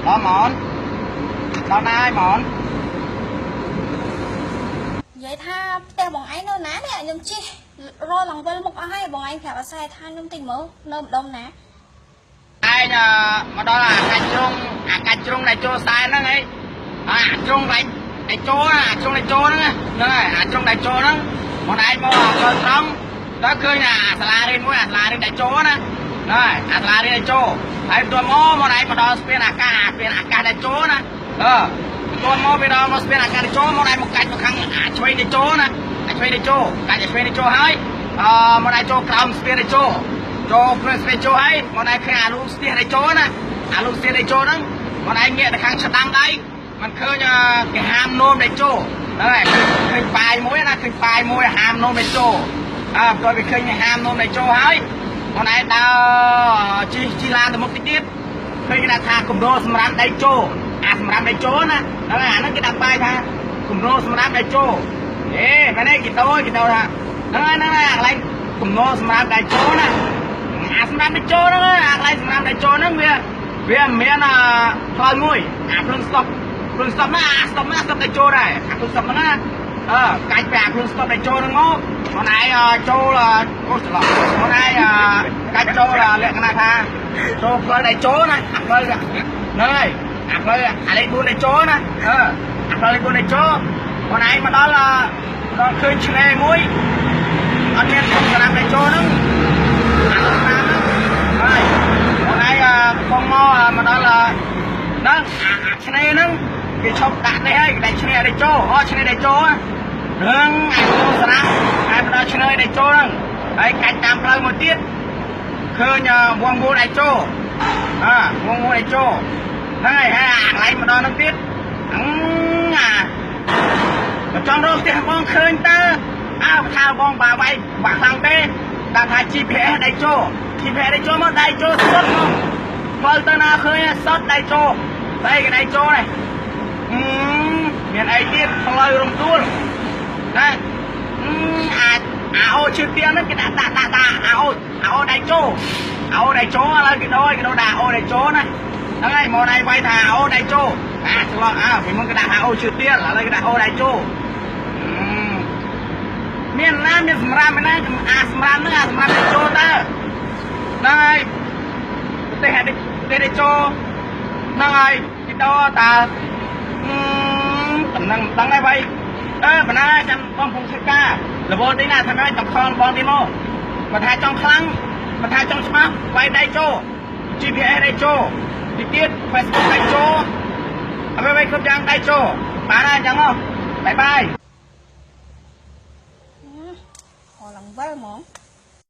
ដល់ហ្មងដល់ណាហើយហ្មង និយាយថាផ្ទះបងឯងនៅណានេះខ្ញុំជិះរឡើងវិលមុខអស់ហើយបងឯងប្រាប់អាស័យថាខ្ញុំតិចមើលនៅម្ដុំណា ឯងមកដល់អាកាច់ជ្រុងអាកាច់ជ្រុងដែលចូលខ្សែហ្នឹងឯងអាជ្រុងដែលដែលចូលអាជ្រុងដែលចូលហ្នឹងហ្នឹងហើយអាជ្រុងដែលចូលហ្នឹងមកឯងមកអាផ្លូវត្រង់ដល់ឃើញអាសាលារៀនមួយអាសាលារៀនដែលចូលណាហ្នឹងហើយអាសាលារៀនដែលចូលហើយបន្ទាប់មកមកឯងមកដល់ស្ពានអាកាសអាស្ពានអាកាសដែលចូលណាអឺបន្ទាប់មកវាដល់មកស្ពានអាកាសដែលចូលមកឯងមកកាច់មកខាងអាឆ្វេងដែលចូលណាអាឆ្វេងដែលចូលកាច់អាឆ្វេងដែលចូលហើយអឺមកឯងចូលក្រោមស្ពានដែលចូល ចូលព្រឹសស្ពានចូលហើយមកឯងឃើញអាលូស្ទះដែលចូលណាអាលូស្ទះដែលចូលហ្នឹងមកឯងងាកទៅខាងស្ដាំដៃมันឃើញគេហាមនោមដែលចូលហ្នឹងហើយឃើញប៉ាយមួយណាឃើញប៉ាយមួយហាមនោមដែលចូលអើបន្ទាប់ពីឃើញហាមនោមដែលចូលហើយមកឯងដើរជិះជិះឡានទៅមុខតិចទៀតឃើញគេដាក់ថាគម្រោសម្រាប់ដៃចូលអាសម្រាប់ដៃចូលណាហ្នឹងហើយអាហ្នឹងគេដាក់ប៉ាយថាគម្រោសម្រាប់ដៃចូលអេមែនទេគេដូរគេដូរថាហ្នឹងហើយហ្នឹងហើយអាកន្លែងគម្រោសម្រាប់ដៃចូលណា អាសម្រាប់ដេជោហ្នឹងអាកន្លែងសម្រាប់ដេជោហ្នឹងវាវាមានអាផ្លូវមួយអាភ្លើងស្តុបភ្លើងស្តុបណាអាស្តុបណាស្តុបដេជោដែរអាភ្លើងស្តុបហ្នឹងណាអឺកាច់ពីអាភ្លើងស្តុបដេជោហ្នឹងមកខ្លួនឯងចូលអូច្រឡំខ្លួនឯងកាច់ចូលលក្ខណៈថាចូលផ្លូវដេជោណាអាផ្លូវហ្នឹងហើយអាផ្លូវអាលេខ4ដេជោណាអឺអាផ្លូវលេខ4ដេជោខ្លួនឯងមកដល់ដល់ឃើញឆ្នេរមួយអត់មានសម្រាប់ដេជោហ្នឹង អាតាមហ្នឹងហើយអូនឯងកំពុងមកមកដល់ហ្នឹងអាឆ្នេរហ្នឹងគេឈប់ដាក់នេះហើយគេដាក់ឆ្នេរដេជោអូឆ្នេរដេជោហ្នឹងអាចូលសារ៉ាហើយមកដល់ឆ្នេរដេជោហ្នឹងហើយកាច់តាមផ្លូវមួយទៀតឃើញវងវូដេជោអើវងវូដេជោហ្នឹងហើយហើយអាកន្លែងមកដល់ហ្នឹងទៀតអឺអាបើចង់រកផ្ទះបងឃើញតើអើថាបងបាវាយបាក់ខ្លាំងទេដាក់ថា GPS ដៃជោ GPS ដៃជោមកដៃជោសុទ្ធមកផ្លូវទៅណាឃើញសុទ្ធដៃជោស្អីគេដៃជោនេះអឺមានអីទៀតផ្លូវរំដួលណាអឺអាចអាអូឈើទៀនហ្នឹងគេដាក់ដាក់ដាក់ដាក់អាអូអាអូដៃជោអាអូដៃជោឥឡូវគេដូរគេដូរដាក់អូដៃជោណាហ្នឹងហើយមកដៃវាយថាអូដៃជោអាច្រឡំអើពីមុនគេដាក់ថាអូឈើទៀនឥឡូវគេដាក់អូដៃជោមានណាមានសម្រាប់ណាអាសម្រាប់ហ្នឹងអាសម្រាប់ដេជោតើហ្នឹងហើយប្រទេសប្រទេសដេជោហ្នឹងហើយគេដោតើអឺតំណឹងមិនដឹងហើយវៃអឺបណ្ណាចាំបងពងធ្វើការរវល់ទីណាថាម៉េចចង់ខលបងទីមកបើថាចង់ខ្លាំងបើថាចង់ច្បាស់វាយដៃជោ GPS ដៃជោទីទៀត Facebook ដៃជោអ្វីៗគ្រប់យ៉ាងដៃជោបានហើយអញ្ចឹងហ៎bye bye. រឡើងវិលហ្មង។